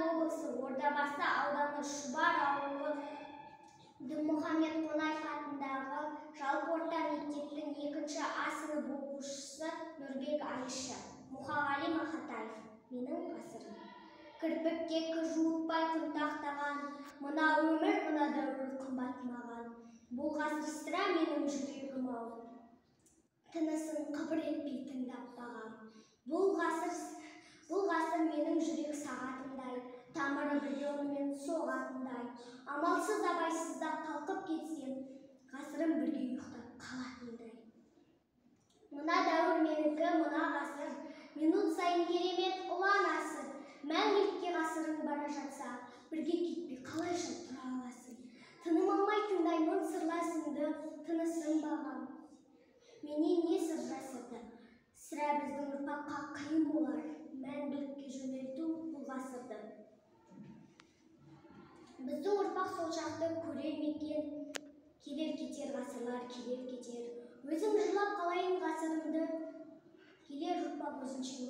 облысы, Ордабасы ауданы, Шұбар ауылы, Дінмұхамед Қонаев атындағы жалпы орта мектептің 2 А сынып оқушысы Нұрбек Айша. Мұқағали Мақатаев. Менің ғасырым. Кірпікке кір жуытпай құнтақтаған, мына өмір, мына дәуір қымбат маған. Бұл ғасыр сірә менің жүрегім ау, тынысын қыбыр етпей тыңдап бағам. Бұл ғасыр менің жүрек сағатымдай, тамыры бірге онымен соғатындай. Амалсыз, абайсызда қалқып кетсем, ғасырым бірге ұйықтап қалатындай. Мына дәуір менікі, мына ғасыр, минут сайын керемет ұлан асыр. Мәңгілікке ғасырың бара жатса, бірге кетпей қалайша тұра аласың? Тыным алмай тыңдаймын сырласыңды, тынысың бағам. Менен не сыр жасырды? Сірә, біздің ұрпаққа қиын болар мәңгілікке жөнелту бұл ғасырды. Біздің ұрпақ сол шақты көрер ме екен? Келер кетер ғасырлар, келер кетер. Өзім жырлап қалайын ғасырымды, келер ұрпақ өзінше